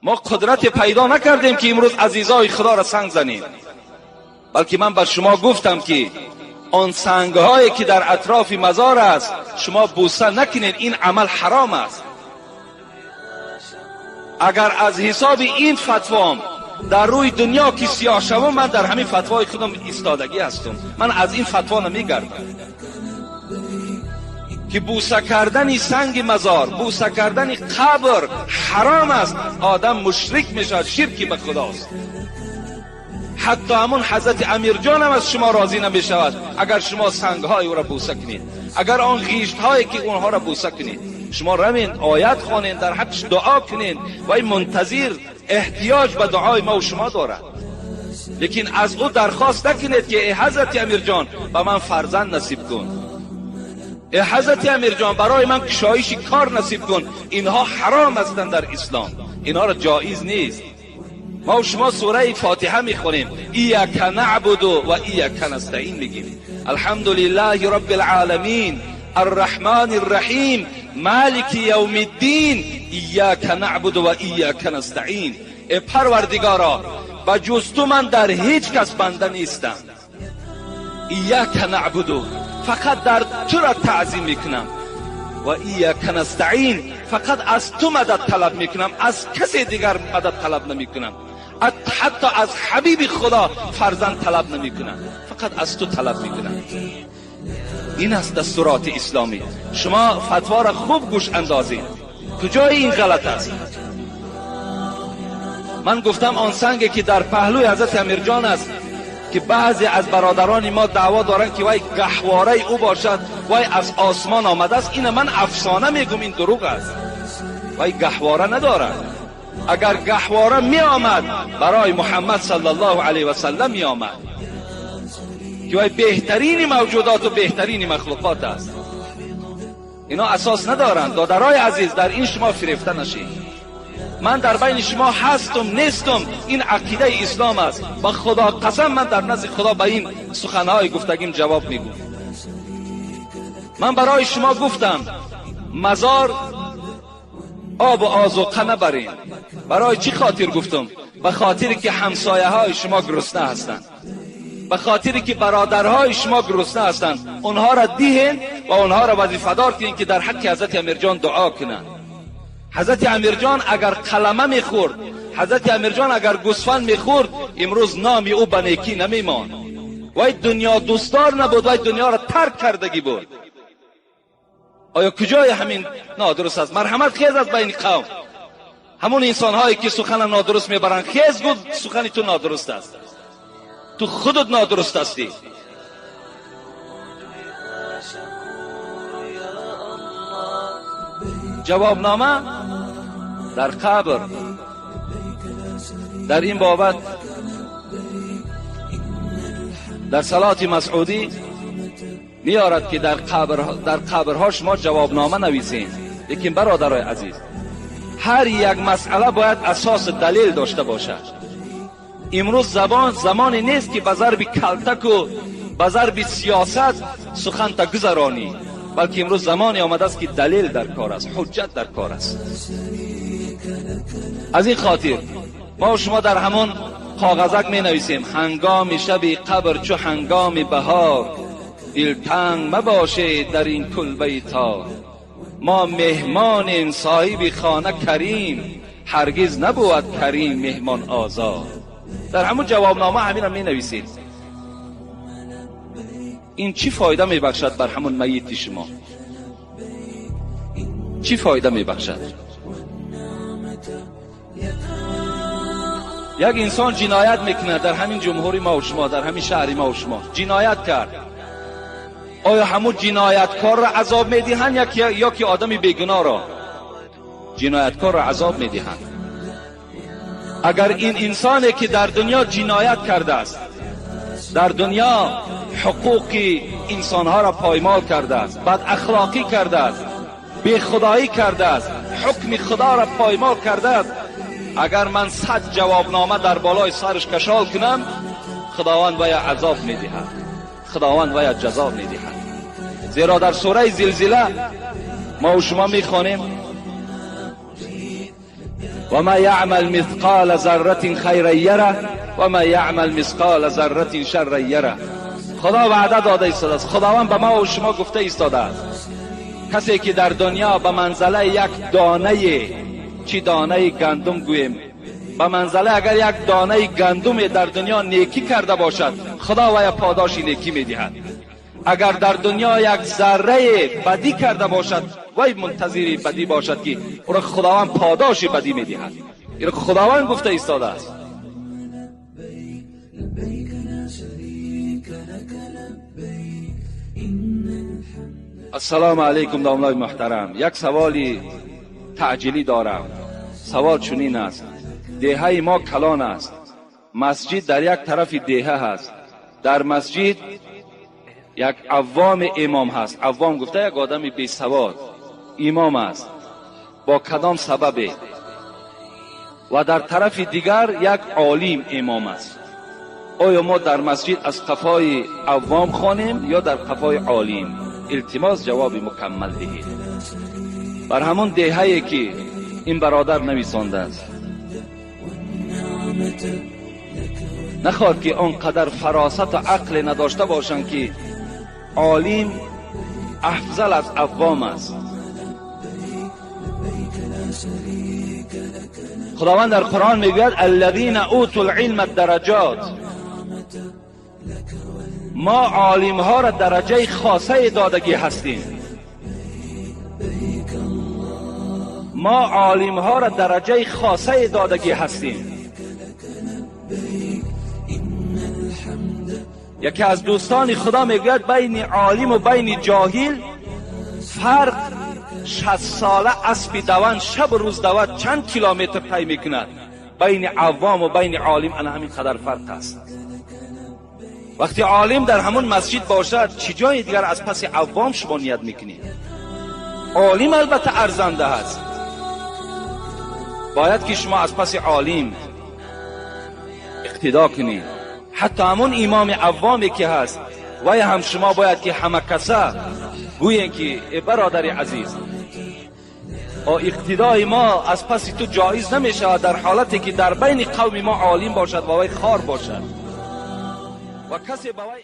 ما قدرت پیدا نکردیم که امروز عزیزای خدا را سنگ زنیم، بلکه من بر شما گفتم که آن سنگ هایی که در اطراف مزار است شما بوسه نکنید، این عمل حرام است. اگر از حساب این فتوام در روی دنیا که سیاه شوم، من در همین فتوای خودم ایستادگی هستم، من از این فتوا نمیگردم که بوسه کردن سنگ مزار، بوسه کردن قبر حرام است. آدم مشرک میشود، شرکی به خداست. حتی همون حضرت امیرجان هم از شما راضی نمیشود اگر شما سنگ های او را بوسه کنید، اگر آن غیشت هایی که اونها را بوسه کنید. شما روین آیت خوانین، در حقش دعا کنین و این منتظر احتیاج به دعای ما و شما دارد. لیکن از او درخواست نکنید که ای حضرت امیرجان به من فرزند نصیب کن، ای حضرت امیرجان برای من کشایش کار نصیب کن. اینها حرام هستند در اسلام، اینها را جایز نیست. ما و شما سوره فاتحه میخونیم، ایاک نعبد و ایاک نستعین میگیم. الحمدلله رب العالمین الرحمن الرحیم مالک یوم الدین ایاک نعبد و ایاک نستعین. ای پروردگارا، و جز تو من در هیچ کس بنده نیستم. ایاک نعبد، فقط در تو را تعظیم میکنم، و ایاک نستعین، فقط از تو مدد طلب میکنم، از کسی دیگر مدد طلب نمیکنم، حتی از حبیب خدا فرزند طلب نمیکنم، فقط از تو طلب میکنم. این است دستورات اسلامی. شما فتوا را خوب گوش اندازید، کجای این غلط است؟ من گفتم آن سنگی که در پهلوی حضرت امیرجان است که بعضی از برادران ما دعوا دارند که وای گهواره او باشد، وای از آسمان آمده است، این من افسانه میگم، این دروغ است. وای گهواره ندارد. اگر گهواره می آمد برای محمد صلی الله علیه و سلم می آمد که وای بهترین موجودات و بهترین مخلوقات است. اینا اساس ندارند. دادرای عزیز، در این شما فریفته نشید. من در بین شما هستم نیستم، این عقیده اسلام است. با خدا قسم من در نزد خدا به این سخنهای گفتگیم جواب میگم. من برای شما گفتم مزار آب و آذوقه نبرین. برای چی خاطر گفتم؟ به خاطر که همسایه های شما گرسنه هستند، به خاطر که برادرهای شما گرسنه هستند. اونها را دیهن و اونها را وظیفه دار کنین که در حق حضرت امیرجان دعا کنند. حضرت امیرجان اگر قلمه میخورد، حضرت امیرجان اگر گوسفند میخورد، امروز نام او به نیکی نمیماند. وای دنیا دوستدار نبود، وای دنیا را ترک کردگی بود. آیا کجای همین نادرست است؟ مرحمت خیز از بین قوم. همون انسان هایی که سخن نادرست میبرند، خیز گفت سخنی تو نادرست است، تو خودت نادرست هستی. جوابنامه در قبر. در این بابت در صلات مسعودی میارد که در قبرها شما جوابنامه نویسین. لیکن برادرای عزیز، هر یک مسئله باید اساس دلیل داشته باشد. امروز زمانی نیست که به ضرب کلتک و به ضرب سیاست سخن تا گذرانی، بلکه امروز زمانی آمده است که دلیل در کار است، حجت در کار است. از این خاطر ما و شما در همان کاغذک می نویسیم هنگام شب قبر چو هنگام بهار، دلتنگ مباشید در این کلبه تار. ما مهمانیم صاحب خانه کریم، هرگز نبود کریم مهمان آزار. در همون جوابنامه همین را می نویسید. این چی فایده می بخشد بر همون میت شما؟ چی فایده می بخشد؟ یک انسان جنایت میکنه در همین جمهوری ما و شما، در همین شهر ما و شما جنایت کرد. آیا همون جنایتکار را عذاب میدهند یا که آدم بیگناه را؟ جنایتکار را عذاب میدهند. اگر این انسانی که در دنیا جنایت کرده است، در دنیا حقوق انسانها را پایمال کرده است، بد اخلاقی کرده است، بی خدایی کرده است، حکم خدا را پایمال کرده است، اگر من 100 جوابنامه در بالای سرش کشال کنم، خداوند باید عذاب میدهد، خداوند باید جزا میدهد. زیرا در سوره زلزله ما و شما میخوانیم و من یعمل مثقال ذره خیرا یره و من یعمل مثقال ذره شرا یره. خدا وعده داده ایستاده است. خداوند به ما و شما گفته ایستاده است کسی که در دنیا به منزله یک دانه، چی دانه گندم گوییم، به منزله اگر یک دانه گندم در دنیا نیکی کرده باشد، خدا وی پاداش نیکی میدهد. اگر در دنیا یک ذره بدی کرده باشد، وی منتظر بدی باشد که او را خداوند پاداش بدی میدهد. این خداوند گفته ایستاده است. السلام علیکم داملای محترم. یک سوالی تعجیلی دارم. سوال چنین است: دهه ما کلان است، مسجد در یک طرف دهه هست، در مسجد یک عوام امام هست. عوام گفته یک آدم بی سواد امام است، با کدام سبب؟ و در طرف دیگر یک عالم امام است. آیا ما در مسجد از قفای عوام خوانیم یا در قفای عالم؟ التماس جواب مکمل دهید. بر همون دهه‌ای که این برادر نویسانده است، نخواد که آنقدر فراست و عقل نداشته باشند که عالم افضل از عوام است. خداوند در قرآن میگوید الذین اوتوا العلم الدرجات. ما عالم ها را درجه خاصه دادگی هستیم. ما عالم ها را درجه خاصه دادگی هستیم. یکی از دوستان خدا میگوید بین عالم و بین جاهل فرق 60 ساله اسب دوان شب و روز دواد چند کیلومتر طی میکند. بین عوام و بین عالم انا همین قدر فرق است. وقتی عالم در همون مسجد باشد، چی جای دیگر از پس عوام شما نیت میکنید؟ عالم البته ارزنده است، باید که شما از پس عالم اقتدا کنید. حتی همون امام عوامی که هست وی هم شما باید که همه کسا گویین که ای برادر عزیز، اقتدای ما از پس تو جایز نمی شود در حالتی که در بین قوم ما عالم باشد و وی خار باشد و کسی به وی